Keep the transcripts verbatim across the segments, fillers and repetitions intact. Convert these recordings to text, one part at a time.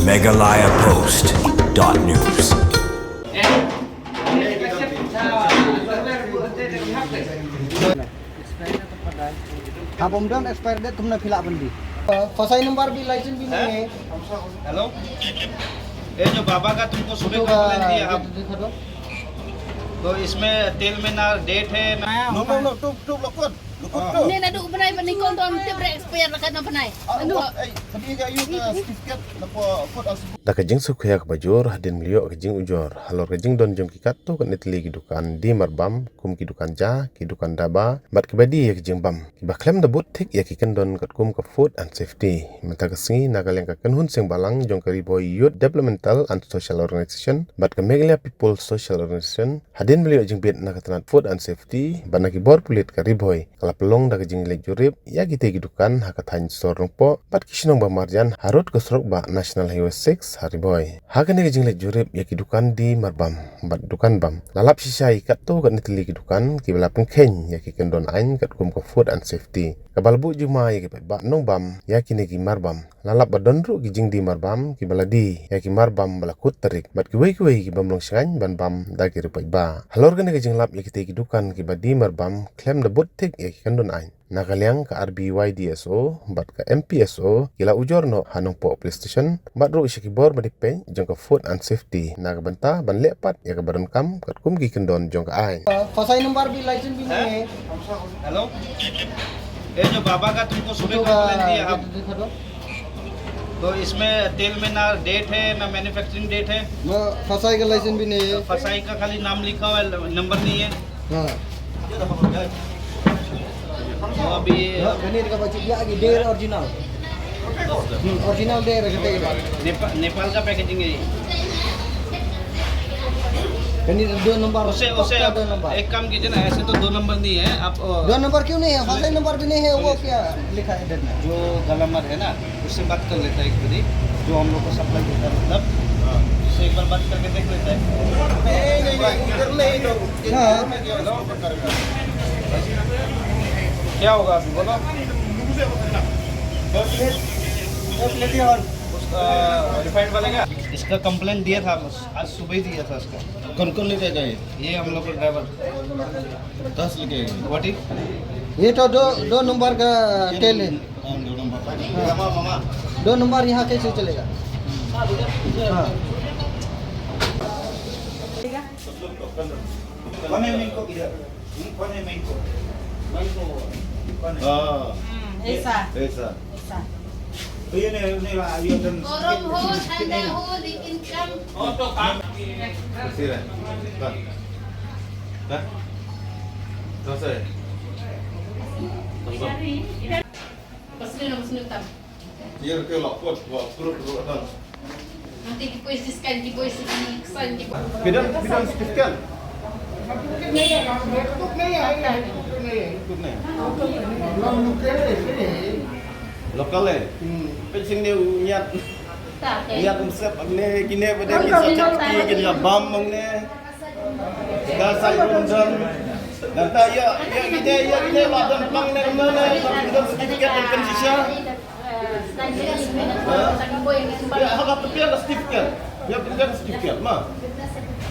Meghalaya Post dot news. अब हम डन एक्सपायर डेट तुमने फिलहाल बंदी। फसाई नंबर भी लाइसेंस भी नहीं है। हेलो, ये जो बाबा का तुमको सुबह कंप्लेन दिया आप, तो इसमें तेल में ना डेट है ना No, no, no, tup, tup, lokot. Lokot tu. Ni na duk benai ba ni kong dom tip re expire na kan benai. Ah, eh, sabi ka yu ka certificate na po food as Da ka jingsngewkhia kaba jur hadien ba la ïoh ka jingujor halor ka jingdon jong ki katto katne tylli ki dukan die marbam, kum ki dukan ja, ki dukan daba bad kiba die ïa ka jingbam, kiba khlem da bud thik ïa ki kyndon katkum ka food and safety. Mynta ka sngi na ka liang ka kynhun seng balang jong ka Ri Bhoi Youth Developmental and Social Organisation bad ka Meghalaya People Social Organisation, hadien ba la ïoh jingbit na ka tnat food and safety bad na ki bor pulit ka Ri Bhoi, ka la pynlong da ka jingleit jurip ïa kitei ki dukan ha ka thaiñ Sor Nongpoh bad ki shnong ba marjan harud ka surok bah National Highway six ha Ri Bhoi. Ha kane ka jingleit jurip ïa ki dukan die marbam bad dukan bam, la lap shisha ïa katto katne tylli ki dukan kiba la pynkheiñ ïa ki kyndon aiñ katkum ka food and safety. Kaba la buh jingma ïa ki paidbah nongbam ïa kine ki marbam. La lap ba don ruh ki jingdie marbam kiba la die ïa ki marbam ba la kut tarik bad kiwei kiwei ki bym long shngaiñ ban bam da ki riewpaid ba. Halor kane ka jinglap ïa kitei ki dukan kiba die marbam khlem da bud thik ïa ki kyndon aiñ, na ka liang ka R B Y D S O bad ka M P S O ki la ujor noh ha Nongpoh Police Station bad ruh sha ki bor ba dei peit jong ka food and safety na ka bynta ban leh pat ïa kaba donkam katkum ki kyndon jong ka aiñ. फसाई नंबर भी लाइसेंस भी नहीं है। हेलो, ये जो बाबा का तुमको सुबह कंप्लेन दिया आप, तो इसमें तेल में ना डेट है ना मैन्युफैक्चरिंग डेट है। फसाई का लाइसेंस भी नहीं है। फसाई का खाली नाम लिखा हुआ है, नंबर नहीं है। हाँ। तो अभी ये Kan ni dekat pakcik dia lagi dia original. Hmm, original dia kata dia. नेपाल, नेपाल का पैकेजिंग है ये। Kan ni dua nombor. उसे उसे Pokok आप dua nombor. एक काम कीजिए ना, ऐसे तो दो नंबर नहीं है आप। दो नंबर क्यों नहीं है? फसाई नंबर भी नहीं है, वो क्या लिखा है इधर में? जो गलामर है ना, उससे बात कर लेता है एक बारी, जो हम लोग को सप्लाई देता है, मतलब उससे एक बार बात करके देख लेता है। नहीं, नहीं, नहीं, इधर नहीं, इधर। हाँ। क्या होगा अभी बोलो? दस लेती और उसका रिफाइंड वाले का, इसका कंप्लेन दिया था, आज सुबह ही दिया था इसका। कौन कौन लेके गए? ये हम लोग का ड्राइवर। दस लेके गए। व्हाट इज? ये तो दो दो नंबर का तेल है। हाँ, दो नंबर। दो नंबर यहाँ कैसे चलेगा? हाँ। कौन है मेन को इधर? कौन है मेन को? मेन को कौन है? हाँ। ऐसा ऐसा। ऐसा। तो ये नहीं, नहीं, ये तो गरम हो, ठंडा हो, लेकिन कम। कैसे है? हाँ। हाँ? कैसे है? Pasal nak pasal tak? ये रखे लो, आपको, आपको, आपको, Nanti kita siskan, kita siskan, kita Pidan, pidan certificate. Local eh. Pension ni nyat, nyat umsep ne kine bade ki sa chak ki kin ga bam mang ne. Ga sai rum dan. Dan ta ya, ya kine, ya kine ba dan pang ne ne ne. Pidan certificate kan shisha. Ya, haba pynbiang ka certificate. Ya, pynbiang ka certificate ma.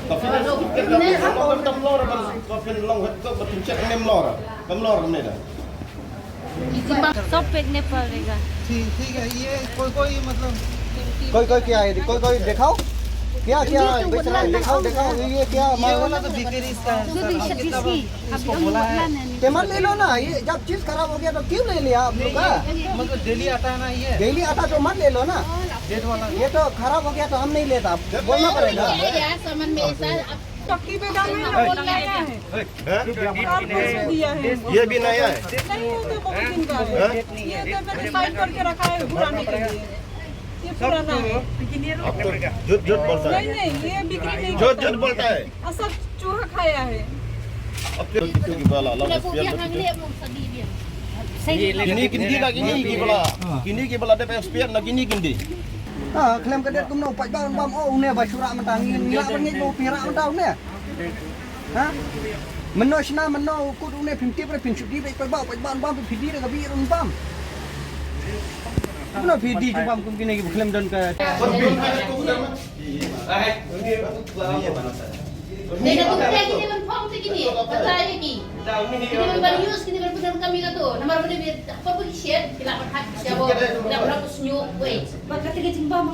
Ka pynbiang ka certificate ka pynbiang ka tam lor ba ka pynlong het ka pyncheck ne mlor. Kam lor ne da. सब फेंकने पड़ेगा। ठीक ठीक है। ये कोई कोई मतलब कोई कोई क्या है? कोई कोई दिखाओ। क्या क्या बेच रहा है? दिखाओ दिखाओ। ये क्या ये माल? वाला तो बिक्री इसका है जो सर। भी आप कितना जिसकी इसको अभी बोला है? बोला मैंने। तो मत ले लो ना। ये जब चीज खराब हो गया तो क्यों ले लिया आप लोग का? मतलब डेली आता है ना ये डेली आता तो मत ले लो ना। डेट वाला। ये तो खराब हो गया तो हम नहीं लेता, बोलना पड़ेगा। Saman mesa. Sakti bedang नया है। हैं? काल परसों दिया है। ये भी नया है। नहीं, वो तो बहुत दिन का है। ये तो मैंने साइन करके रखा है पुराने के लिए। ये पुराना है। अब तो झूठ झूठ बोलता नहीं है। नहीं, ये बिक्री नहीं झूठ करता झूठ है। बोलता है। और सब चूहा खाया है। अब तो झूठ की बाला ला। Kini kindi na kini ki bala. Kini ki bala dep expire na kini kindi. Ha, khlem ka det kumno pait ba bam o une ba shura mata ngi ngi la ngi bo pira mata une. Ha? Mano shna mano kut une pim tip re pim shudi re pait ba pait ba bam pim di re ka bi run bam. Phi dih jingbam kum kine ki ba khlem don ka. Dei na tu pia kine ban phong te kine, batai ki. Kine ban ban use, kine ban pyndonkam ïa katu. Namar ba dei ba por ba ki shet, ki la ban hat ki shet, ki la ban sñiuh wei. Ba kata ka jingbam.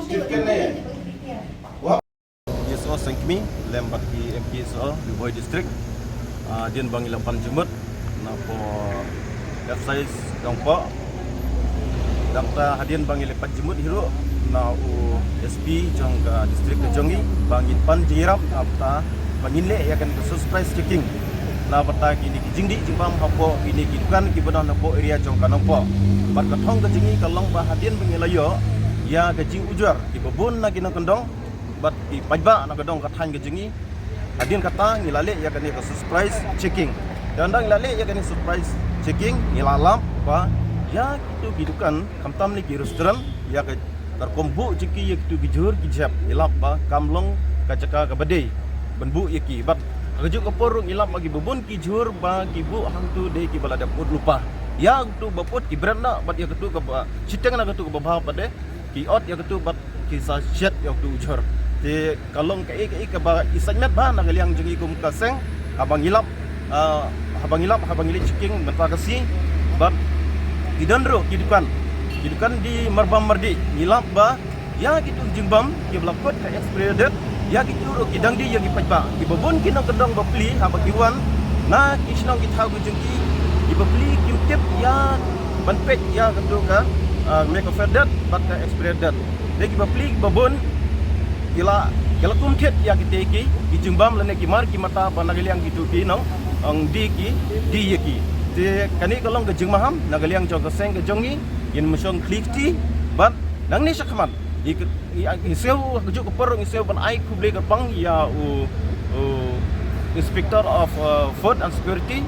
P S O Sengkmie, lem bad ki M P S O, Ri Bhoi District. Ah, hadien ba ngi la pan jingmut na ka F S I Nongpoh. Dangta hadien ba ngi la pan jingmut hi ruh na u S P jong ka district ka jong ngi, ba ngin pan jingïarap na bynta ba ngin leh ïa kane ka surprise checking na bynta kine ki jingdih jingbam hapoh kine ki dukan kiba don hapoh area jong ka Nongpoh. Bad ka thong ka jong ngi ka long ba hadien ba ngi la ïoh ïa ka jingujor kiba bun na ki nongkyndong bad ki paidbah na ka dong ka thaiñ ka jong ngi. Hadien kata ngi la leh ïa kane ka surprise checking. Te ynda ngi la leh ïa kane surprise checking, ngi la lap ba ïa kitu ki dukan, khamtam lei ki restaurant, ïa ka rukom buh jong ki ïa kitu ki jhur ki jhep, ngi lap ba kam long ka jaka kaba dei ban buh ïa ki. Bad ha kajuh ka por ruh ngi lap ba kiba bun ki jhur ba ki buh hangtu dei kiba la dep ud lypa. Ïa katu ba put ki bret noh bad ïa katu kaba shiteng na katu kaba bha pat de ki ot ïa katu bad ki sa shet ïa katu u jhur. Te ka long kaei kaei kaba i sngewbha na ka liang jong ngi kum ka seng, haba ngi lap, ah, haba ngi lap, haba ngi leit checking mynta ka sngi. Bad ki don ruh ki dukan, ki dukan dih marbam mardih, ngi lap ba ïa kitu jingbam kiba la put ka expiry date, ïa kitu ruh ki dang dih ïa ki paidbah. Kiba bun ki nongkyndong bapli haba ki wan na ki shnong ki thaw ki jong ki, ki bapli kim tip ïa ban peit ïa katu ka, ah, manufacture date bad ka expiry date. Te ki bapli kiba bun ki la, ki la kum thied ïa kite ki, ki jingbam lane ki mar ki mata ba na ka liang kitu ki nongdih ki dih ïa ki. Te kane ka long ka jingmaham na ka liang jong ka seng ka jong ngi, ngin ym shong khlieh kti. Bad nangne shakhmat ngi, ngi, ngi sngew ha kajuh ka por ngi sngew ban ai khublei kyrpang ïa u, u Inspector of, uh, Food and Security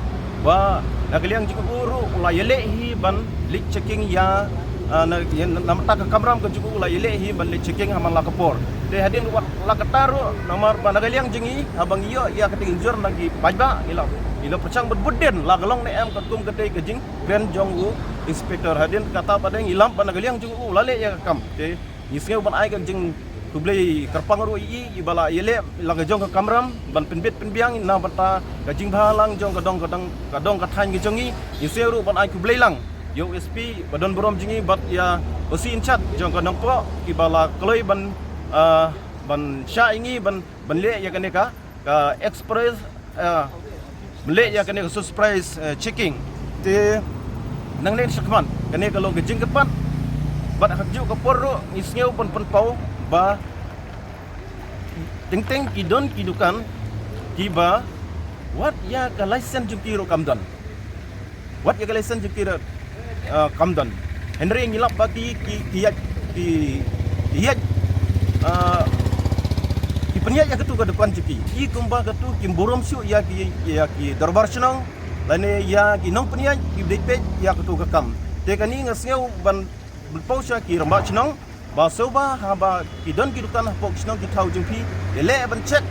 ba na ka liang jong u ruh u la ïaleh hi ban leit checking ïa, ah, na, ïa, na, namar ka kamram ka jong u la ïaleh hi ban leit checking ha man la ka por. Te hadien wat la katta ruh namar ba na ka liang jong ngi haba ngi ïoh ïa kata ka jingjur na ki paidbah ngi la, ngi la pyrshang bud bud dien la ka long ne em katkum kata ka jingkren jong u Inspector. Hadien kata pat de ngi lap ba na ka liang jong u la leh ïa ka kam. Te ngi sngew ban ai ka jingkhublei kyrpang ruh ïa i, i ba la ïaleh la ka jong ka kamram ban pynbit pynbiang na bynta ka jingbhalang jong ka dong ka dong ka dong ka thaiñ ka jong ngi. Ngi sngew ruh ban ai khublei lang ïa u S P ba don burom jong ngi bad ïa u C in charge jong ka Nongpoh kiba la kloi ban, ah, ban shah ïa ngi ban, ban leh ïa kane ka, ka express, ah, ban leh ïa kane ka surprise, eh, checking. Te nangne shakhmat kane ka long ka jingkyrpad bad ha kajuh ka por ruh ngi sngew ban pynpaw ba teng teng ki don ki dukan kiba wat ïa ka license jong ki ruh kam don. Wat ïa ka license jong ki ruh, ah, kam don. Hynrei ngi lap ba ki, ki, ki ïaid, ki, ki ïaid, ah, ki pynïaid ïa katu ka dukan jong ki. Ki kumba katu kim burom shuh ïa ki, ïa ki dorbar shnong lane ïa ki nongpynïaid ki dei peit ïa katu ka kam. Te kane nga sngew ban, ban pynpaw sha ki rangbah shnong ba shuwa haba ki don ki dukan hapoh ki shnong ki thaw jong phi, ïaleh ban check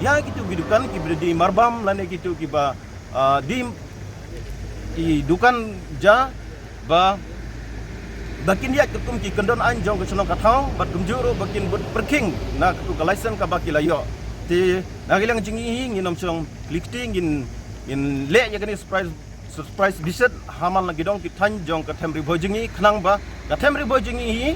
ïa kitu ki dukan kiba dei marbam lane kitu kiba, ah, dei ki dukan ja ba, ba kin ïaid katkum ki kyndon aiñ jong ka shnong ka thaw bad kumjuh ruh ba kin bud pyrkhing na katu ka license kaba ki la ïoh. Te na ka liang jong ngi hi ngin ym shong khlieh kti, ngin, ngin leh ïa kane surprise, surprise visit ha man la ki dong ki thaiñ jong ka them Ri Bhoi jong ngi khnang ba ka them Ri Bhoi jong ngi hi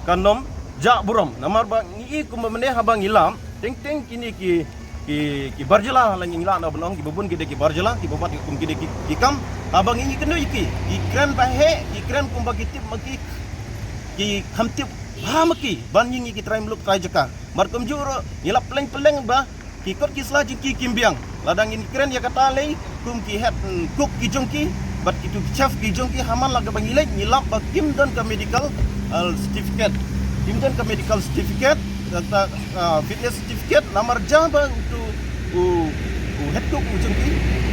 kan ym jah burom. Namar ba ngi i kumba mynne haba ngi lap teng teng kine ki, ki, ki bar jylla la ngi lah na ban ong kiba bun ki dei ki bar jylla kiba bat kum ki dei ki, ki kam. Haba ngi i kynduh ïa ki, ki kren ba heh, ki kren kumba ki tip ma ki, ki kham tip bha ma ki ban ïa ngi ki trai muluk trai jaka. Mar kumjuh ruh ngi lap pylleng pylleng ba ki kot ki sla jong ki kim biang. Lada ngin kren ïa kata lei kum ki head, mm, cook ki jong ki bad kitu ki chef ki jong ki ha man la kaba ngi leit ngi lap ba kim don ka medical, uh, certificate. Kim don ka medical certificate, kata, uh, fitness certificate, namar ja ba utu u, u head cook u jong ki,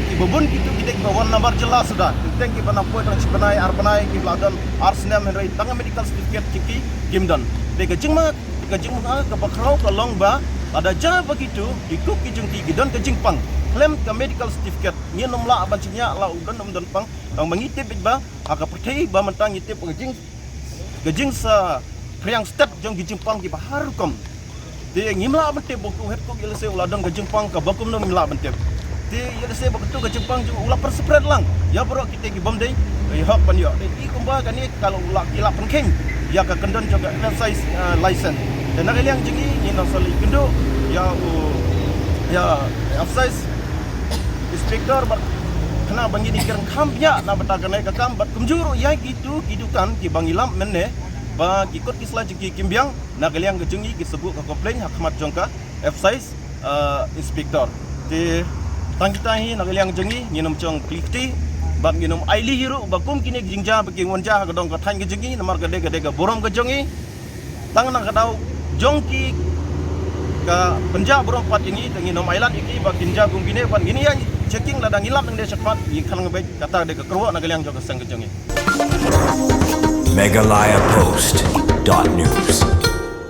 kiba bun kitu ki dei kiba wan namar jylla suda. Teng kiba nang poi tang shi bnai ar bnai kiba la don ar snem hynrei tang medical certificate jong ki kim don. Te ka jingma, ka jingma kaba khraw ka long ba lada ja ba kitu ki cook ki jong ki ki don ka jingpang khlem ka medical certificate, ngin ym lah ban shaniah la u don ym don pang. Tang ba ngi tip beit ba ha ka pyrthei ba mynta ngi tip ka jing, ka jingsa phriang stet jong ki jingpang kiba har rukom. Te ngim lah ban tip ba u head cook ïa lehse u la don ka jingpang kaba kumno, ngim lah ban tip. Te ïa lehse ba katu ka jingpang jong u la pynseparate lang ïa baroh kite ki bym dei, eh, hok ban ïoh. Te i kumba kane ka la u la, ki la pynkheiñ ïa ka kyndon jong ka excise, eh, license. Te na ka liang jong ngi ngin nang sa leit kynduh ïa u, ïa excise inspector bad kane ba ngin ïa kren kham bniah na bynta kane ka kam bad kumjuh ruh ïa kitu ki dukan kiba ngi lap mynne ba ki kot ki sla jong ki kim biang. Na ka liang ka jong ngi ki sa buh ka complaint ha khmat jong ka excise, eh, inspector. Te tang kita hi na ka liang jong ngi ngin ym shong kli kti bad ngin ym ailad hi ruh ba kum kine ki jingjia ba ki wan jia ha ka dong ka thaiñ ka jong ngi, namar ka dei, ka dei ka burom ka jong ngi. Tang na ka daw jong ki ka pynjah burom pat ïa ngi, te ngin ym ailad ïa ki ba kin jia kum kine bad ngin ïa checking lada ngi lap nangne shakhmat, ngi khang beit, kata dei ka kyrwoh na ka liang jong ka seng ka jong ngi. Meghalaya Post dot news.